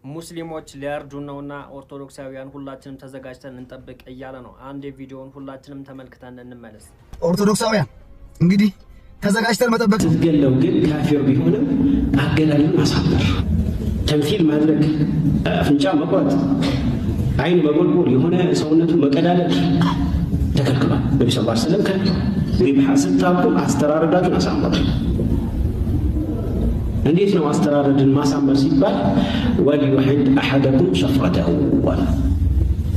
ሙስሊሞች ሊያርዱ ነውና ኦርቶዶክሳውያን ሁላችንም ተዘጋጅተን እንጠብቅ እያለ ነው። አንድ የቪዲዮውን ሁላችንም ተመልክተን እንመለስ። ኦርቶዶክሳውያን እንግዲህ ተዘጋጅተን መጠበቅ። ስትገለው ግን ካፊር ቢሆንም አገዳደልን ማሳመር፣ ተምሲል ማድረግ፣ አፍንጫ መቁረጥ፣ አይን መጎልጎል፣ የሆነ ሰውነቱ መቀዳደድ ተከልክሏል። ነቢ ስ ሰለም ከልክሏል። ዚብሓ ስታርዱ አስተራረዳችሁን አሳምሩ። እንዴት ነው አስተራረድን ማሳመር ሲባል፣ وليحد أحدكم شفرته፣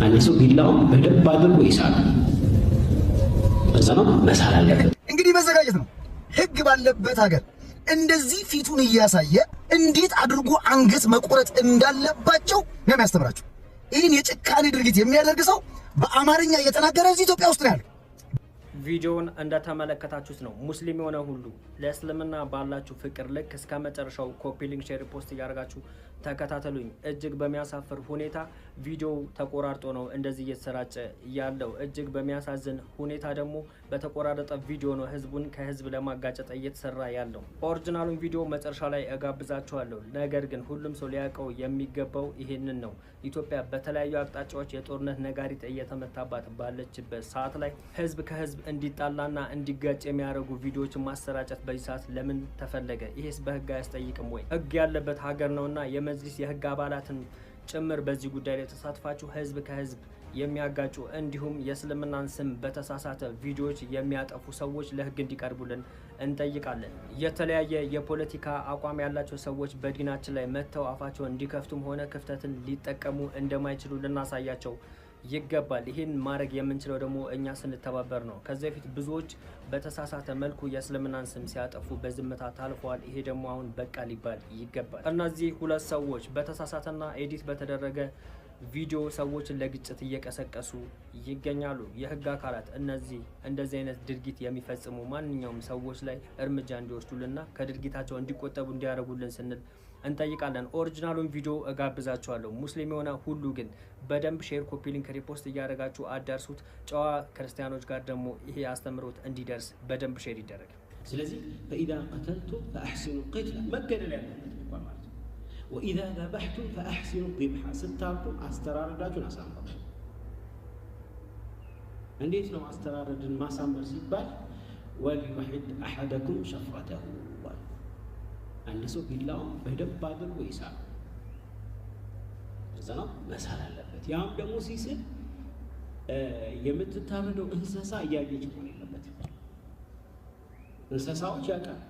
አንድ ሰው ቢላውን በደንብ አድርጎ ይሳል። እዛ ነው መሳል አለበት። እንግዲህ መዘጋጀት ነው። ህግ ባለበት ሀገር እንደዚህ ፊቱን እያሳየ እንዴት አድርጎ አንገት መቁረጥ እንዳለባቸው ነው የሚያስተምራቸው። ይህን የጭካኔ ድርጊት የሚያደርግ ሰው በአማርኛ እየተናገረ እዚህ ኢትዮጵያ ውስጥ ነው ያለው። ቪዲዮውን እንደተመለከታችሁት ነው። ሙስሊም የሆነ ሁሉ ለእስልምና ባላችሁ ፍቅር ልክ እስከ መጨረሻው copy link፣ share፣ post እያደረጋችሁ ተከታተሉኝ። እጅግ በሚያሳፍር ሁኔታ ቪዲዮው ተቆራርጦ ነው እንደዚህ እየተሰራጨ ያለው። እጅግ በሚያሳዝን ሁኔታ ደግሞ በተቆራረጠ ቪዲዮ ነው ህዝቡን ከህዝብ ለማጋጨት እየተሰራ ያለው። Original ኡን ቪዲዮ መጨረሻ ላይ እጋብዛችኋለሁ። ነገር ግን ሁሉም ሰው ሊያውቀው የሚገባው ይሄንን ነው። ኢትዮጵያ በተለያዩ አቅጣጫዎች የጦርነት ነጋሪት እየተመታባት ባለችበት ሰዓት ላይ ህዝብ ከህዝብ እንዲጣላና እንዲጋጭ የሚያደርጉ ቪዲዮዎችን ማሰራጨት በዚህ ሰዓት ለምን ተፈለገ? ይሄስ በህግ አያስጠይቅም ወይ? ህግ ያለበት ሀገር ነውና የመጅሊስ የህግ አባላትን ጭምር በዚህ ጉዳይ ላይ ተሳትፋችሁ ህዝብ ከህዝብ የሚያጋጩ እንዲሁም የእስልምናን ስም በተሳሳተ ቪዲዮዎች የሚያጠፉ ሰዎች ለህግ እንዲቀርቡልን እንጠይቃለን። የተለያየ የፖለቲካ አቋም ያላቸው ሰዎች በዲናችን ላይ መጥተው አፋቸውን እንዲከፍቱም ሆነ ክፍተትን ሊጠቀሙ እንደማይችሉ ልናሳያቸው ይገባል። ይህን ማድረግ የምንችለው ደግሞ እኛ ስንተባበር ነው። ከዚህ በፊት ብዙዎች በተሳሳተ መልኩ የእስልምናን ስም ሲያጠፉ በዝምታ ታልፈዋል። ይሄ ደግሞ አሁን በቃ ሊባል ይገባል። እነዚህ ሁለት ሰዎች በተሳሳተና edit በተደረገ ቪዲዮ ሰዎችን ለግጭት እየቀሰቀሱ ይገኛሉ። የህግ አካላት እነዚህ እንደዚህ አይነት ድርጊት የሚፈጽሙ ማንኛውም ሰዎች ላይ እርምጃ እንዲወስዱልና ከድርጊታቸው እንዲቆጠቡ እንዲያደርጉልን ስንል እንጠይቃለን። Original ኡን ቪዲዮ እጋብዛችኋለሁ። ሙስሊም የሆነ ሁሉ ግን በደንብ share፣ copy link፣ repost እያደረጋችሁ አዳርሱት። ጨዋ ክርስቲያኖች ጋር ደግሞ ይሄ አስተምህሮት እንዲደርስ በደንብ share ይደረግ። ስለዚህ فإذا قتلتم فأحسنوا القتلة፣ መገደል ያለበት እንኳን ማለት ነው። وإذا ذبحتم فأحسنوا الذبحة፣ ስታርዱ አስተራረዳችሁን አሳምሩ። እንዴት ነው አስተራረድን ማሳመር ሲባል፣ وليحد أحدكم شفرته፣ አንድ ሰው ቢላውን በደንብ አድርጎ ይሳል። እዛ ነው መሳል አለበት። ያም ደግሞ ሲስል የምትታረደው እንስሳ እያየች መሆን የለበትም። እንስሳዎች ያውቃል።